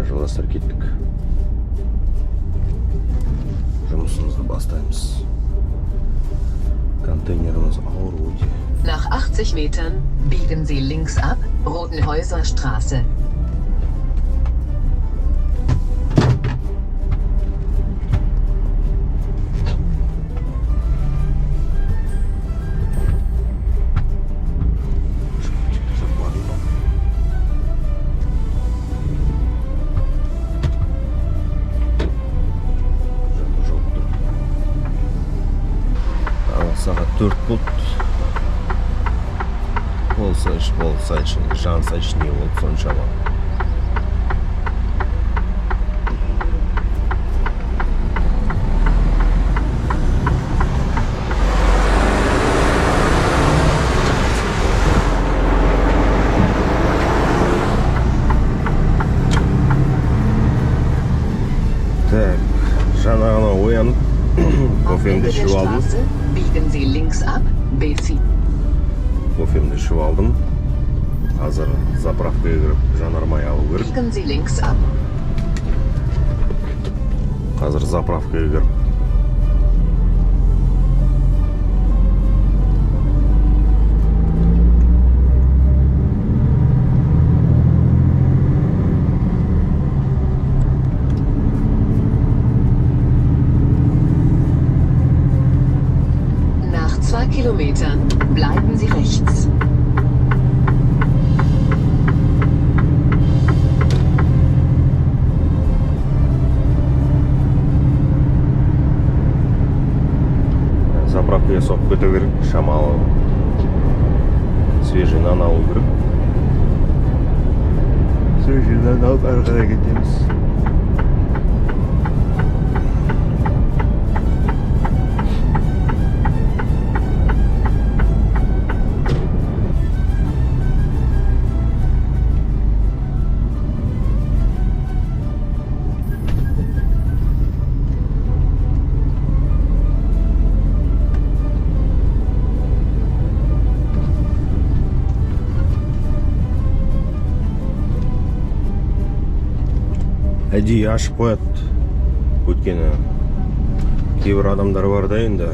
Жолдастар, кеттік, жұмысымызды бастаймыз. Контейнеріміз ауыр өте. Nach 80 Metern biegen Sie links ab, Rotenhäuser Straße. Жауып тұр. Таңғы сағат 4 болды. Болсайшы, болсайшы, жансайшы, не болды соншама? Так, жаңа ғана оянып, Am кофемді Ende der ішіп алдым. Straße biegen Sie links ab, B4. Кофемді ішіп алдым. Қазір заправкаға кіріп, жанармай алу керек. Biegen Sie links ab. Қазір заправкаға кіріп, Nach 2 Kilometern bleiben Sie rechts. Заправкаға соғып кету керек, шамалы свежий нан алу керек. Свежий нан алып, әрі қарай кетеміз. Әдейі ашып қояды, өйткені кейбір адамдар бар да, енді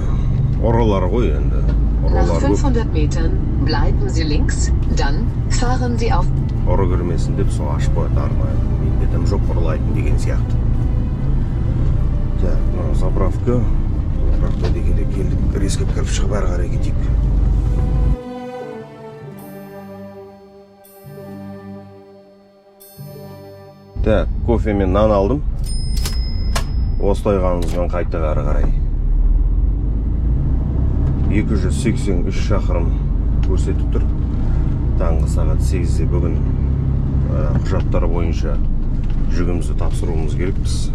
ұрылар ғой енді. Nach Ұрылар көп. 500 Metern bleiben Sie links, dann fahren Sie auf Ұры кірмесін деп сол ашып қояды арнайы, менде дым жоқ ұрлайтын деген сияқты. Так, мына заправка, заправка дегенде келдік. Резко кіріп шығып, әрі қарай кетейік. Так, кофе мен нан алдым. Осылай қайттық әрі қарай. 283 шақырым көрсетіп тұр. Таңғы сағат 8-де бүгін құжаттар бойынша жүгімізді тапсыруымыз керекпіз.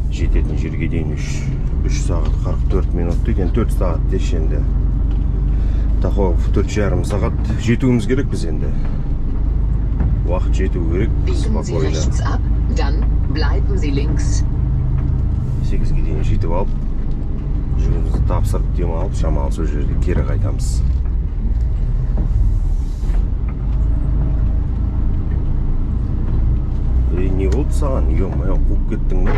Жететін жерге дейін 3 сағат 44 минут деген, 4 сағат деші енді. Тахограф 4,5 сағат жетуіміз керекпіз енді. Уақыт жету керек, Biegen Sie спокойно. Rechts ab, dann bleiben Sie links. 8-ге дейін жетіп алып, жүгімізді тапсырып, демалып, шамалы сол жерде кері қайтамыз. Ей, не болды саған, ё-моё, қуып кеттің ба?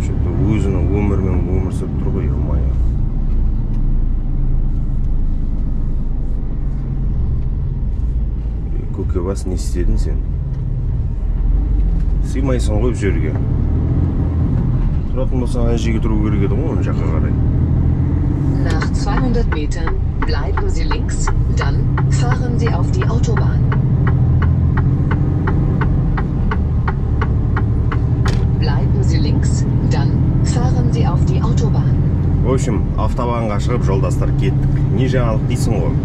Что-то өзінің өмірімен өмір сүріп тұр ғой, ё-моё. Көкебас, не істедің сен? Сыймайсың ғой бұл жерге. Тұратын болсаң, ана жерге тұру керек еді ғой, оң жаққа қарай. Nach 200 Metern bleiben Sie links, dann fahren Sie auf die Autobahn. Bleiben Sie links, dann fahren Sie auf die Autobahn. В общем, автобанға шығып, жолдастар, кеттік. Не жаңалық дейсің ғой?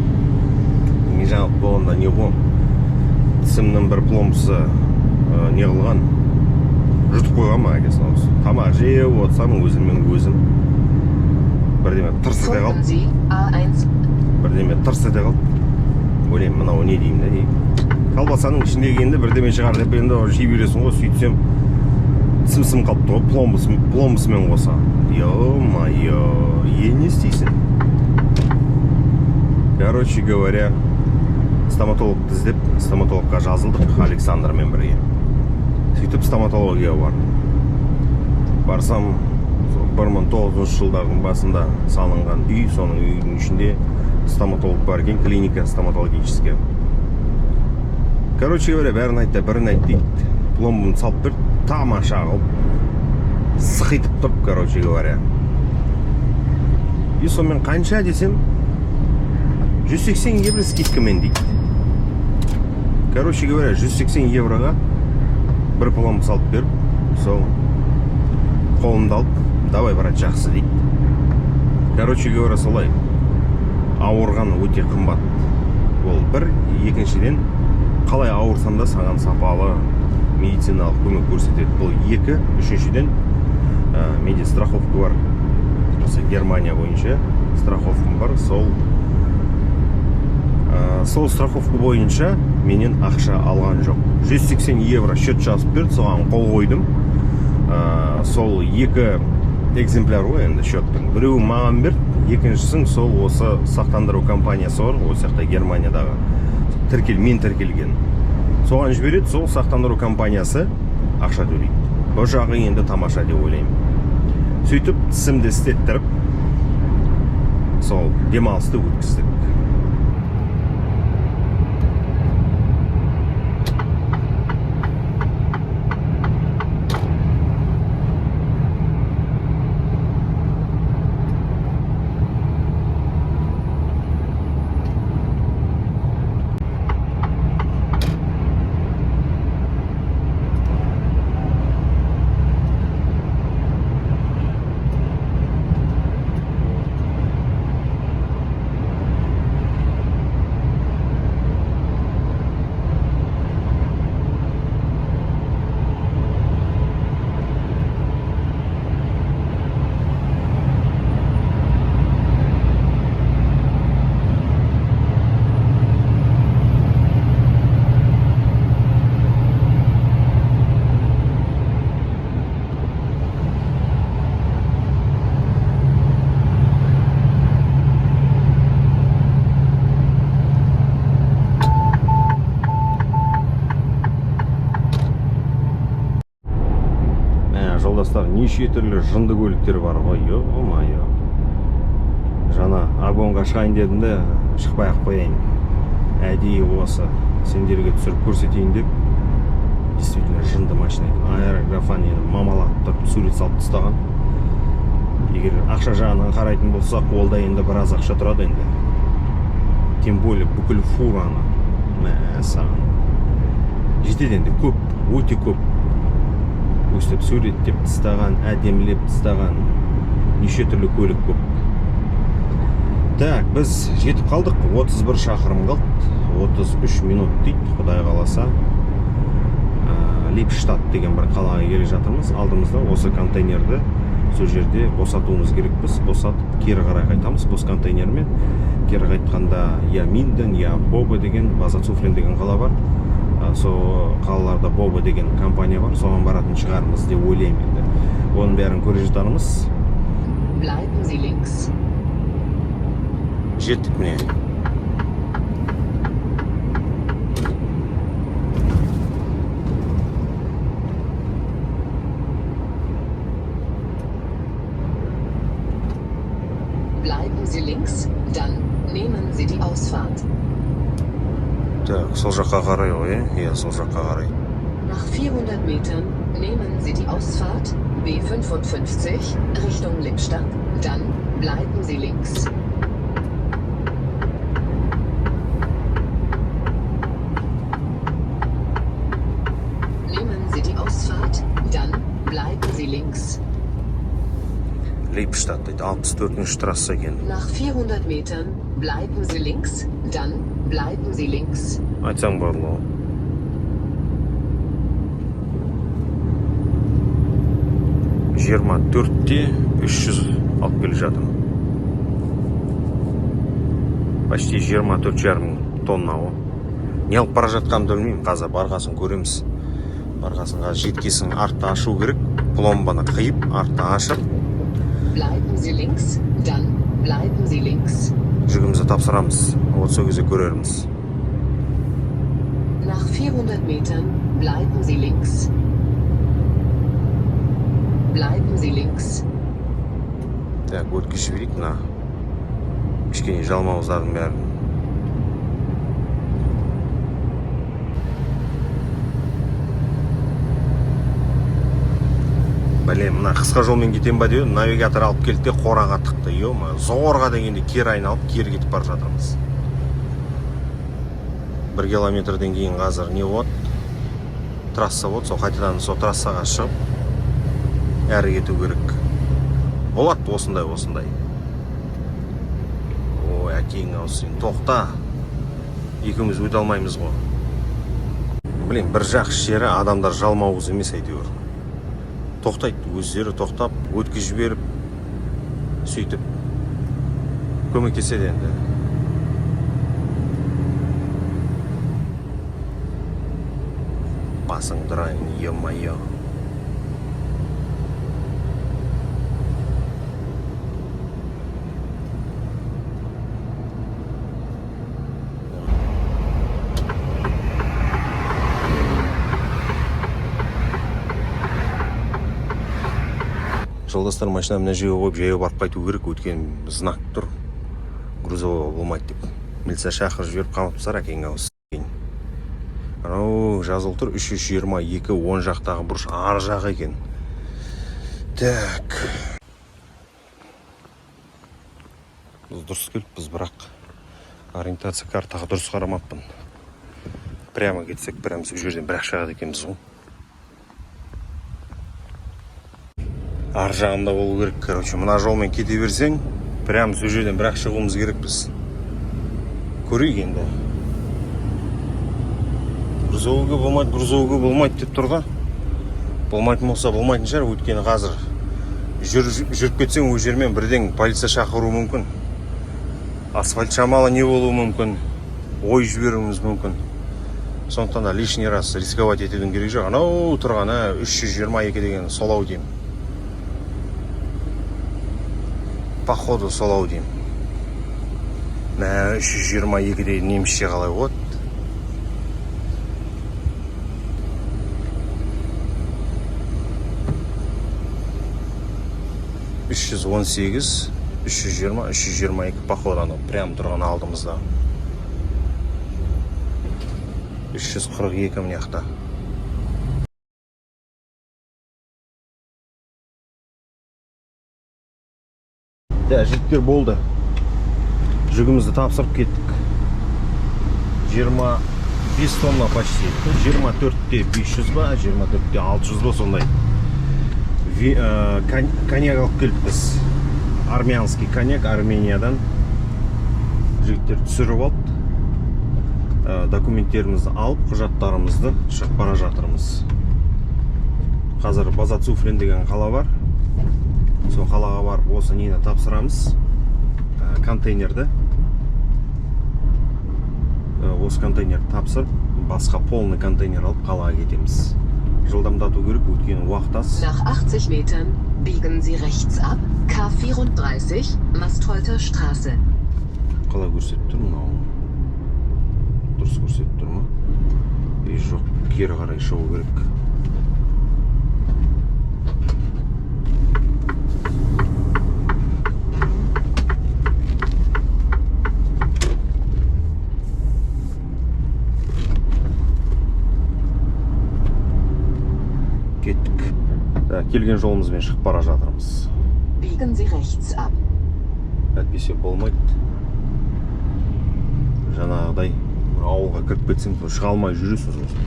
Не жаңалық болғанда не ғой? Тісімнің бір пломбасы не қылған, жұтып қойған ма әкесінің аузы. Тамақ жеп отырсам, өзіммен өзім бірдеме тырс ете Folgen қалды. Sie A1. Бірдеме тырс ете қалды. Ойлаймын, мынау не деймін да, колбасаның ішіндегі енді бірдеме шығар деп енді жей бересің ғой. Сөйтсем, тісім сынып қалыпты ғой, пломбасымен қоса. Ё-моё, е, не істейсің? Короче говоря, стоматологты іздеп, стоматологқа жазылдық Александрмен бірге. Сөйтіп стоматология бар. Барсам, сол 1900 жылдардың басында салынған үй, соның үйдің ішінде стоматолог бар екен, клиника стоматологическая. Короче говоря, бәрін айт та бірін айт дейді. Пломбаны салып берді, тамаша қылып, сықитып тұрып, короче говоря. И сонымен қанша десем, 180 евро скидкамен дейді. Короче говоря, 180 евроға бір пломба салып беріп, сол қолымды алып, давай, брат, жақсы дейді. Короче говоря, солай. Ауырған өте қымбат. Ол бір, екіншіден, қалай ауырсаң да саған сапалы медициналық көмек көрсетеді. Бұл екі, үшіншіден, менде страховка бар. Осы Германия бойынша страховкам бар. Сол страховка бойынша менен ақша алған жоқ. 180 евро счет жазып берді, соған қол қойдым. Сол екі экземпляр ғой енді счеттың. Біреуін маған берді, екіншісін сол осы сақтандыру компаниясы бар ғой, осы жақта Германиядағы мен тіркелген. Соған жібереді, сол сақтандыру компаниясы ақша төлейді. Бұл жағы енді тамаша деп ойлаймын. Сөйтіп тісімді істеттіріп, сол демалысты өткіздік. Мә, жолдастар, неше түрлі жынды көліктер бар ғой, ё-моё. Жаңа обгонға шығайын дедім де, шықпай ақ қояйын. Әдейі осы сендерге түсіріп көрсетейін деп. Действительно жынды машина екен. Аэрографан енді мамалатып тұрып сурет салып тастаған. Егер ақша жағынан қарайтын болсақ, ол да енді біраз ақша тұрады енді. Тем более бүкіл фураны. Мә, саған. Жетеді енді, көп, өте көп. Өстіп суреттеп тастаған, әдемілеп тастаған неше түрлі көлік көп. Так, біз жетіп қалдық, 31 шақырым қалды, 33 минут дейді, Құдай қаласа. Липштадт деген бір қалаға келе жатырмыз. Алдымызда осы контейнерді сол жерде босатуымыз керекпіз. Босатып, кері қарай қайтамыз бос контейнермен. Кері қайтқанда я Минден, я Боба деген, Базацуфлен деген қала бар. Сол қалаларда Боба деген компания бар, соған баратын шығармыз деп ойлаймын енді. Оның бәрін көре жатармыз. Bleiben Sie links. Жеттік міне. Bleiben Sie links, dann nehmen Sie die Ausfahrt. Так, сол жаққа қарай ғой, иә? Иә, сол жаққа қарай. Nach 400 Metern nehmen Sie die Ausfahrt B55 Richtung Lippstadt, dann bleiben Sie links. Nehmen Sie die Ausfahrt, dann bleiben Sie links. Липштадт дейді, 64 трасса екен. Nach 400 Metern bleiben Sie links, dann bleiben Sie links. Айтсаң болады ғой. 24 те 300 алып келе жатырмын. Почти 24,5 тонна ғой. Не алып бара жатқанымды білмеймін, қазір барғасын көреміз. Барғасын қазір жеткесін артты ашу керек. Пломбаны қиып, артты ашып, Bleiben Sie links, dann bleiben Sie links. Жүгімізді тапсырамыз. Вот сол кезде көрерміз. Nach 400 Metern bleiben Sie links. Bleiben Sie links. Так, өткізіп жіберейік мына кішкене жалмауыздардың бәрін. Блин, мына қысқа жолмен кетем ба деп едім, навигатор алып келді де қораға тықты. Е, зорға дегенде кері айналып, кері кетіп бара жатырмыз. 1 километрден кейін қазір не болады? Трасса болады, сол қайтадан сол трассаға шығып, әрі кету керек. Болады осындай, осындай. Ой, әкең ау сен, тоқта. Екеуміз өте алмаймыз ғой. Блин, бір жақсы жері, адамдар жалмауыз емес әйтеуір. Тоқтайды, өздері тоқтап, өткізіп жіберіп, сөйтіп көмектеседі енді. Басыңды ұрайын, ё-моё. Жолдастар, машина мына жерге қойып, жаяу барып қайту керек, өйткені знак тұр, грузовой болмайды деп. Милиция шақырып жіберіп, қамап тастар, әкең ауыз. Анау жазылып тұр, 322, оң жақтағы бұрыш, ар жағы екен. Так, біз дұрыс келіппіз, бірақ ориентация картаға дұрыс қарамаппын. Прямо кетсек, прямо сол жерден бір ақ шығады екенбіз ғой. Ар жағында болу керек. Короче, мына жолмен кете берсең, прямо сол жерден бір ақ шығуымыз керекпіз. Көрейік енді. Грузовойға болмайды, грузовойға болмайды деп тұр да. Болмайтын болса, болмайтын шығар, өйткені қазір жүріп кетсең, ол жермен бірден полиция шақыруы мүмкін. Асфальт шамалы не болуы мүмкін, ой жіберуіміз мүмкін. Сондықтан да лишний раз рисковать етудің керегі жоқ. Анау тұрғаны 322 деген солау деймін. Походу солау деймін. Мә, 322 деген немісше қалай болады? 318, 320, 322, походу анау прям тұрған алдымызда. 342 мына жақта. Да, жігіттер, болды. Жүгімізді тапсырып кеттік. 25 тонна почти. 24-те 500 ба, 24-те 600 ба, сондай. Коньяк алып келіппіз. Армянский коньяк, Армениядан. Жігіттер түсіріп алды. Документтерімізді алып, құжаттарымызды, шығып бара жатырмыз. Қазір Базацуфлен деген қала бар. Сол қалаға барып, осы нені тапсырамыз. Контейнерді. Осы контейнерді тапсырып, басқа полный контейнер алып қалаға кетеміз. Жылдамдату керек, өйткені уақыт аз. Nach 80 Metern biegen Sie rechts ab, K34, Mastholter Straße. Қалай көрсетіп тұр мынау? Дұрыс көрсетіп тұр ма? Е, жоқ, кері қарай шығу керек. Кеттік. Так, келген жолымызбен шығып бара жатырмыз. Biegen Sie rechts ab. Әйтпесе болмайды. Жаңағыдай бір ауылға кіріп кетсең, сол шыға алмай жүресің сосын.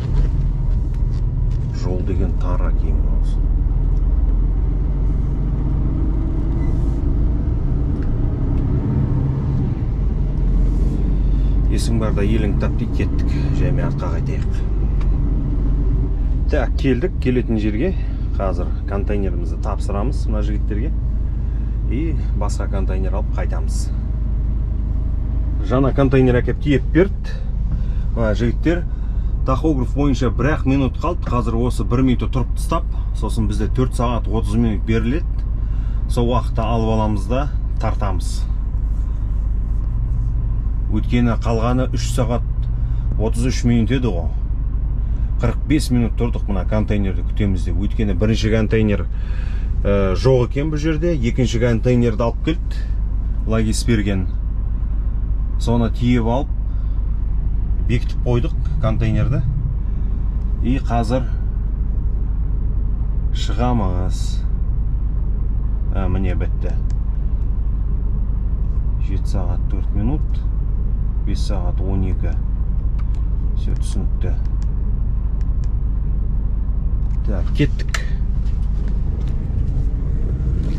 Жол деген тар, әкең болсын. Есің барда елің тап дейді, кеттік. Жаймен артқа қайтайық. Так, келдік келетін жерге. Қазір контейнерімізді тапсырамыз мына жігіттерге. И басқа контейнер алып қайтамыз. Жаңа контейнер әкеп тиеп берді. Мына жігіттер, тахограф бойынша бір-ақ минут қалды. Қазір осы бір минутты тұрып тастап, сосын бізде 4 сағат 30 минут беріледі. Сол уақытта алып аламыз да тартамыз. Өйткені қалғаны 3 сағат 33 минут еді ғой. 45 минут тұрдық мына контейнерді күтеміз деп. Өйткені бірінші контейнер жоқ екен бұл жерде, екінші контейнерді алып келді логист берген. Соны тиеп алып бекітіп қойдық контейнерді. И қазір шығамыз. Міне бітті. 7 сағат 4 минут, 5 сағат 12. Все, түсінікті. Так, кеттік.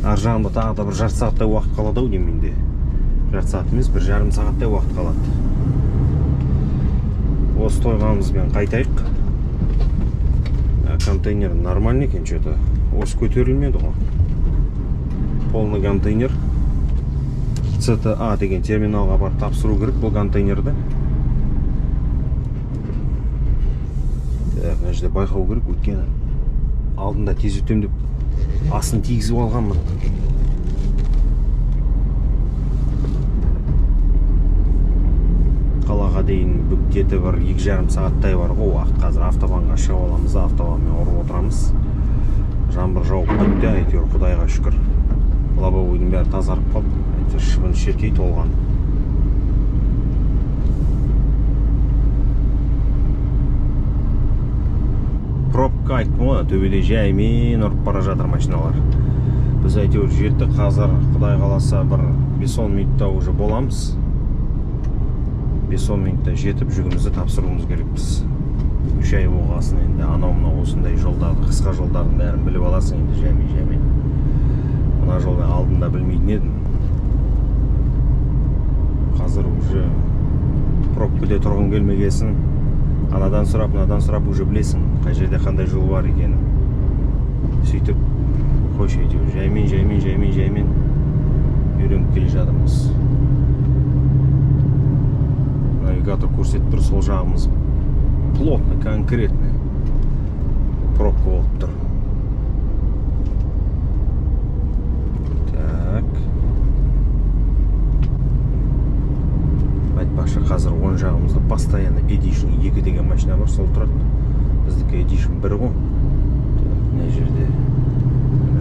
Ар жағында тағы да бір жарты сағаттай уақыт қалады ау деймін менде. Жарты сағат емес, 1,5 сағаттай уақыт қалады. Осы тойғанымызбен қайтайық. Контейнер нормальный екен, что-то. Осы көтерілмеді ғой. Полный контейнер. CTA деген терминалға барып тапсыру керек бұл контейнерді. Так, мына жерде байқау керек, өйткені алдында тез өтем деп астын тигізіп алғанмын. Қалаға дейін где-то бір 2,5 сағаттай бар ғой уақыт. Қазір автобанға шығып аламыз да, автобанмен ұрып отырамыз. Жаңбыр жауып бітті, әйтеуір құдайға шүкір. Лобовойдың бәрі тазарып қалды, әйтеуір шыбын шіркей толған. Пробка айттым ғой, төбеде жаймен ұрып бара жатыр машиналар. Біз әйтеуір жеттік, қазір құдай қаласа бір 5-10 минутта уже боламыз. 5-10 минутта жетіп жүгімізді тапсыруымыз керекпіз. 3 ай болғасын енді анау мынау осындай жолдарды, қысқа жолдардың бәрін біліп аласың енді жаймен жаймен. Мына жолды алдында білмейтін едім. Қазір уже пробкада тұрғың келмегесін, анадан сұрап, мынадан сұрап уже білесің қай жерде қандай жол бар екенін. Сөйтіп қойшы әйтеуір жаймен жаймен жаймен жаймен үйреніп келе жатырмыз. Навигатор көрсетіп тұр, сол жағымыз плотно, конкретно пробка болып тұр. Так. Айтпақшы, қазір оң жағымызда постоянно Edition 2 деген машина бар, сол тұрады. Біздікі Edition 1 ғой. Так, мына жерде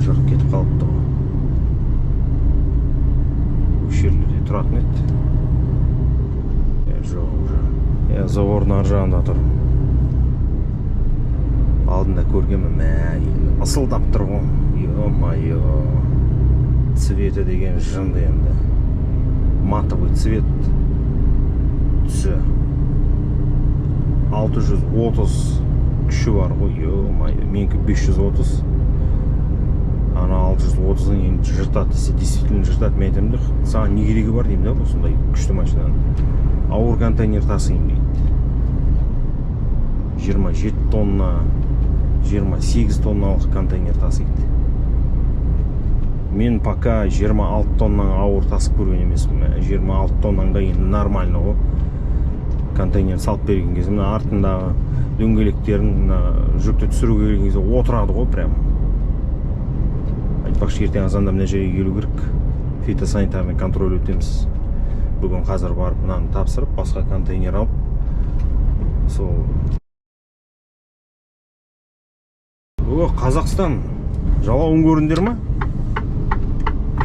жұрт кетіп қалыпты ғой. Осы жерлерде тұратын еді. Жоқ, уже. Забордың ар жағында тұр. Алдында көргенмін, мә, ысылдап тұр ғой. Ё-моё. Цветі деген жынды енді. Матовый цвет. Түсі. 630 күші бар ғой, ё-моё. Менікі 530. Ана 630-ын енді жыртады десе, действительно жыртады. Мен айтамын да, саған не керегі бар деймін да, осындай күшті машинаның. Ауыр контейнер тасимын дейді. 27 тонна, 28 тонналық контейнер тасиды. Мен пока 26 тоннаң ауыр тасып көрген емеспін. 26 тоннаң да енді нормально ғой. Контейнер салып берген кезде мына артындағы дөңгелектерін мына жүкті түсіруге келген кезде отырады ғой прям. Айтпақшы, ертең азанда мына жерге келу керек. Фитосанитарный контроль өтеміз. Бүгін қазір барып мынаны тапсырып, басқа контейнер алып, сол. О, Қазақстан жалауын көрдіңдер ма?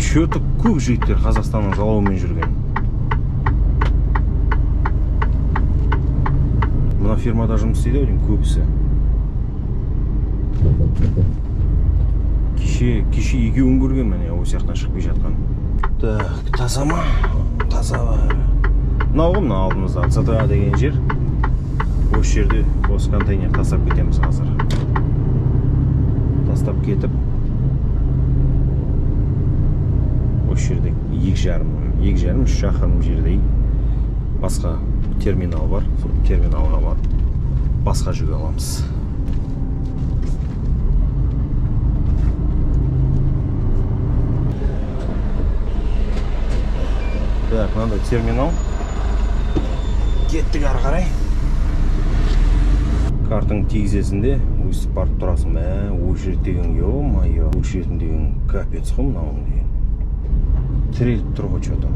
Чё-то көп жігіттер Қазақстанның жалауымен жүрген. Мына фирмада жұмыс істейді ау деймін көбісі. Кеше екеуін көргенмін, міне осы жақтан шығып келе жатқан. Так, таза ма? Таза бәрі. Мынау ғой мына алдымызда ЦТА деген жер. Осы жерде осы контейнер тастап кетеміз қазір. Тастап кетіп осы жерде 2,5, 3 шақырым жердей басқа терминал бар. Сол терминалға барып басқа жүк аламыз. Так, мынандай терминал. Кеттік ары қарай. Картаң тигізесің де өстіп барып тұрасың. Мә, очередь деген, ё-моё, очередь деген капец қой мынауың деген. Тіреліп тұр ғой чё-то.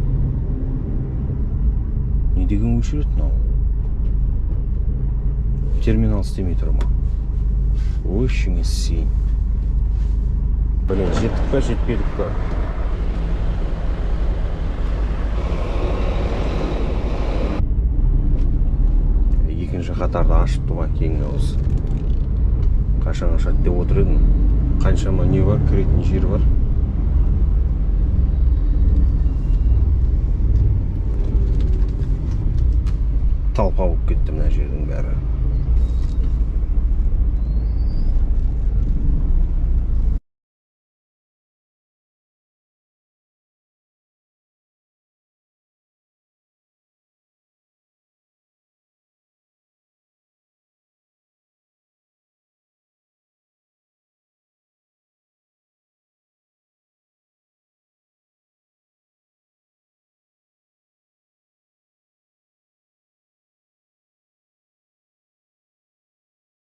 Не деген өшіреді мынау? Терминал істемей тұр ма? Өшіңе сен. Блин, жеттік па, жетпедік па? Екінші қатарды ашыпты ғой, кең ауыз. Қашан ашады деп отыр едім. Қаншама не бар, кіретін жер бар. Толпа болып кетті мына жердің бәрі.